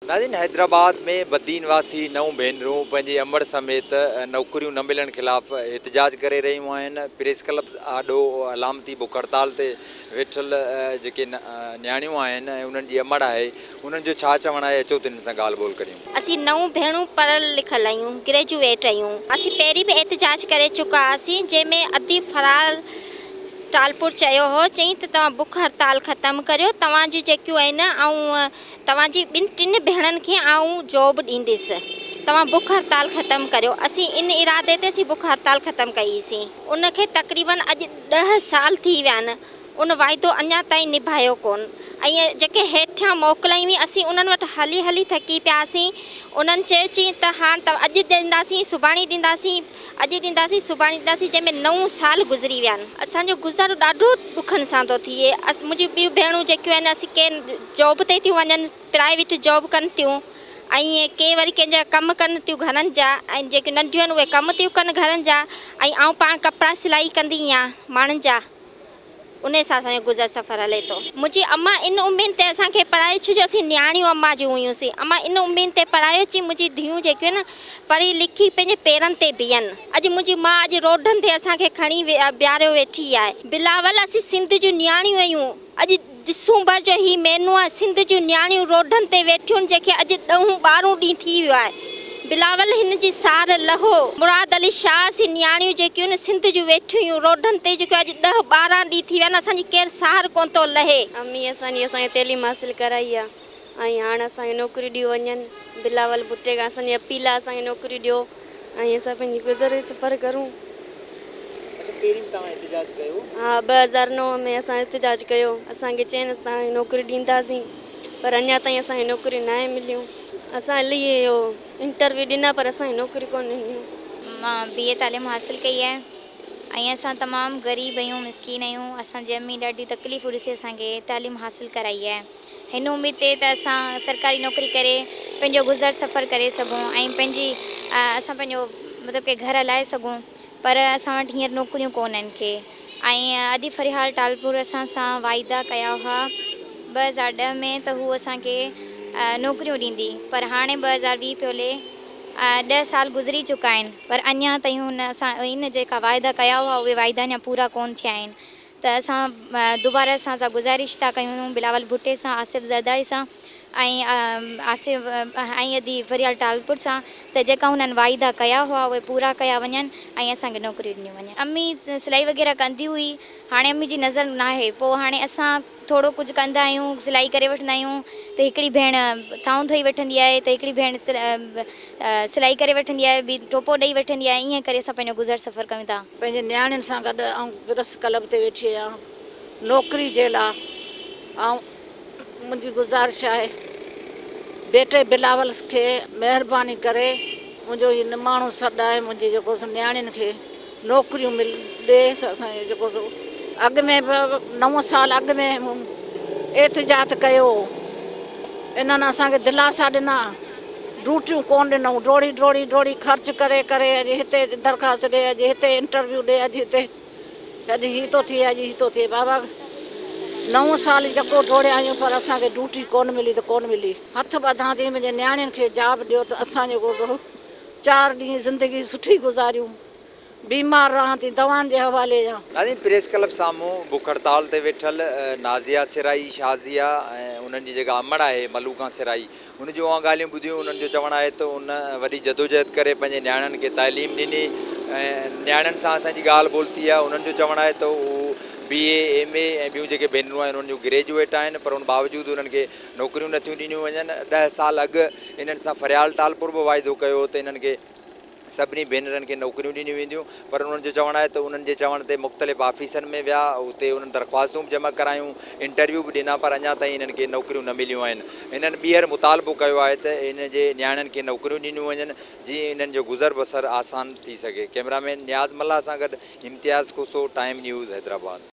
ناظرين حيدرآباد ۾ بدين واسي نو ڀينرون پنهنجي امڙ سميت نوڪريون نه ملڻ خلاف احتجاج ڪري رهيون آهن پريس ڪلب آڏو علامتي بک هڙتال تي ويٺل جيڪي نياڻيون آهن ۽ انهن جي امڙ آهي انهن جو ڇا چوڻ آهي اچو ته انهن سان ڳالهه ٻولهه ڪريون. اسين نو ڀيڻون پڙهيل لکيل آهيون گريجوئيٽ آهيون اسين پهرين به احتجاج ڪري چڪا هئاسين جنهن ۾ ادي فريال ٽالپور چيو هو چئين ته توهان بک هڙتال ختم ڪريو توهان جون جيڪيون آهن آئون توهان جي ٻن ٽن ڀيڻن کي آئون جاب ڏينديس. توهان بک هڙتال ختم ڪريو. اسين ان ارادي تي اسين بک هڙتال ختم ڪئي سين. ان کي تقريبن اڄ ڏهه سال ٿي ويا آهن. ان واعدو اڃا تائين نڀايو ڪون. ۽ جيڪي هيٺيان موڪلائي هئي اسين انهن وٽ هلي هلي ٿڪي پياسين. انهن چيو چين ته هاڻ ته اڄ ڏينداسين سڀاڻي ڏينداسين. اڄ ڏينداسين سڀاڻي ڏينداسين جنهن ۾ نو سال گذري ويا آهن. اسان جو گذارو ڏاڍو ڏکن سان ٿو ٿئي. منهنجون ٻيون ڀيڻون جيڪيون آهن اسين ڪي جاب تي ٿيون وڃن پرائيويٽ جاب ڪن ٿيون ۽ ڪي وري ڪنهن جا ڪم ڪن ٿيون گهرن جا ۽ جيڪيون ننڍيون آهن اهي ڪم ٿيون ڪن گهرن جا ۽ آئون پاڻ ڪپڙا سلائي ڪندي آهيان ماڻهن جا. انهيء سان اسان جو گذر سفر هلي ٿو. منهنجي اما ان اميد تي اسان کي پڙهايو ڇو جو اسين نياڻيون اما جون هيون سين. اما ان اميد تي پڙهايو چي منهنجي ڌيئون جيڪيون آهن پڙهي لکي پنهنجي پيرن تي بيهن. اڄ منهنجي ماء اڄ روڊن تي اسان کي کڻي بيهاريو ويٺي آهي. بلاول اسين سنڌ جون نياڻيون آهيون. اڄ ڊسمبر جو هي مهينو آهي سنڌ جون نياڻيون روڊن تي ويٺيون جنهن کي اڄ ڏهون ٻارهون ڏينهن ٿي ويو آهي بلاول هن جي سار لهو مراد علي شاهه اسين نياڻيون جيڪيون آهن سنڌ جون ويٺيون هيون روڊن تي جيڪو اڄ ڏهه 12 ڏينهن ٿي ويا آهن اسان جي ڪير سار ڪونه ٿو لهي. امي اسان جي اسان کي تعليم حاصل ڪرائي آ ۽ هاڻ اسان کي نوڪريون ڏيو وڃن بلاول ڀٽي کان اسان جي اپيل آ اسان کي نوڪريون ڏيو ۽ اسان پنهنجي گذر سفر ڪرون. اڇا پهرين به توهان احتجاج ڪيو؟ ها 2009 ۾ اسان احتجاج ڪيو اسان کي چين اسان کي نوڪري ڏينداسين پر اڃا تائين اسان کي نوڪريون ناهي مليون اسان الائي اهو انٽرويو ڏنا پر اسان کي نوڪريون ڪونه ڏنيون. مان بي اي تعليم حاصل ڪئي آهي ۽ اسان تمام غريب آهيون مسڪين آهيون اسان جي امي ڏاڍي تڪليفون ڏسي اسان کي تعليم حاصل ڪرائي آهي. هن اميد تي ته اسان سرڪاري نوڪري ڪري پنهنجو گذر سفر ڪري سگهون ۽ پنهنجي اسان پنهنجو مطلب ڪي گهر هلائي سگهون پر اسان وٽ هينئر نوڪريون ڪونهن ڪي ۽ ادي فريال ٽالپور اسان سان واعدا ڪيا هئا 2010 ۾ ته هو اسان کي نوڪريون ڏيندي پر هاڻي 2020 پيو هلي 10 سال گذري چڪا آهن پر اڃا تائين هن اسان ان جيڪا واعدا ڪيا هئا اهي واعدا اڃا پورا ڪونه ٿيا آهن ته اسان دوباره اسان سان گذارش ٿا ڪيون بلاول ڀٽي سان آصف زرداري سان ۽ آصف ۽ ادي فريال ٽالپر سان ته جيڪا هنن واعدا ڪيا هئا اهي پورا ڪيا وڃن ۽ اسان کي نوڪريون ڏنيون وڃن. امي سلائي وغيره ڪندي هئي هاڻي امي جي نظر ناهي پوء هاڻي اسان ٿورو ڪجهه ڪندا آهيون سلائي ڪري وٺندا آهيون ته هڪڙي ڀيڻ ٿانو ڌوئي وٺندي آهي ته هڪڙي ڀيڻ سلائي ڪري وٺندي آهي ٻي ٽوپو ڏئي وٺندي آهي ائين ڪري اسان پنهنجو گذر سفر ڪيون ٿا. پنهنجي نياڻين سان گڏ آئون پريس ڪلب تي ويٺي آهيان نوڪري جي لا آئون منهنجي گذارش آهي بيٽي بلاول کي مهرباني ڪري منهنجو هي نماڻو سڏ آهي منهنجي جيڪو سو نياڻين کي نوڪريون مل ڏي ته اسان جي جيڪو سو اڳ ۾ به 9 سال اڳ ۾ مون احتجاج ڪيو انهن اسان کي دلاسا ڏنا. ڊيوٽيون ڪونه ڏنئون، ڊوڙي ڊوڙي ڊوڙي خرچ ڪري ڪري اڄ هتي درخواست ڏي، اڄ هتي انٽرويو ڏي، اڄ هتي اڄ هي ٿو ٿئي اڄ هي ٿو ٿئي بابا 9 سال جيڪو ڊوڙيا آهيون پر اسان کي ڊيوٽي ڪونه ملي ته ڪونه ملي. هٿ ٻڌان ٿي منهنجي نياڻين کي جاب ڏيو ته اسان جيڪو سو 4 ڏينهن زندگي سٺي گذاريون. بيمار رهان ٿي دوائن جي حوالي آهيان. ناظرين پريس ڪلب سامهون بک هڙتال تي ويٺل نازيه سرائي، شازيه ۽ انهن جي جيڪا امڙ آهي ملوڪان سرائي ان جون اوهان ڳالهيون ٻڌيون انهن جو چوڻ آهي ته ان وڏي جدوجهد ڪري پنهنجي نياڻين کي تعليم ڏني ۽ نياڻين سان اسان جي ڳالهه ٻولهه ٿي آهي انهن جو چوڻ آهي ته هو بي اي، ايم اي ۽ ٻيون جيڪي ڀينرون آهن انهن جون گريجوئيٽ آهن پر ان باوجود انهن کي نوڪريون نٿيون ڏنيون وڃن 10 سال اڳ انهن سان فريال ٽالپر به واعدو ڪيو هو ته انهن کي سڀني ڀينرن کي نوڪريون ڏنيون وينديون پر انهن جو چوڻ آهي ته انهن جي چوڻ تي مختلف آفيسن ۾ ويا اتي انهن درخواستون به جمع ڪرايون انٽرويو به ڏنا پر اڃا تائين انهن کي نوڪريون نه مليون آهن انهن ٻيهر مطالبو ڪيو آهي ته انهن جي نياڻين کي نوڪريون ڏنيون وڃن جيئن انهن جو گذر بسر آسان ٿي سگهي ڪئميرا مين نياز ملاح سان گڏ امتياز کوسو ٽائيم نيوز حيدرآباد.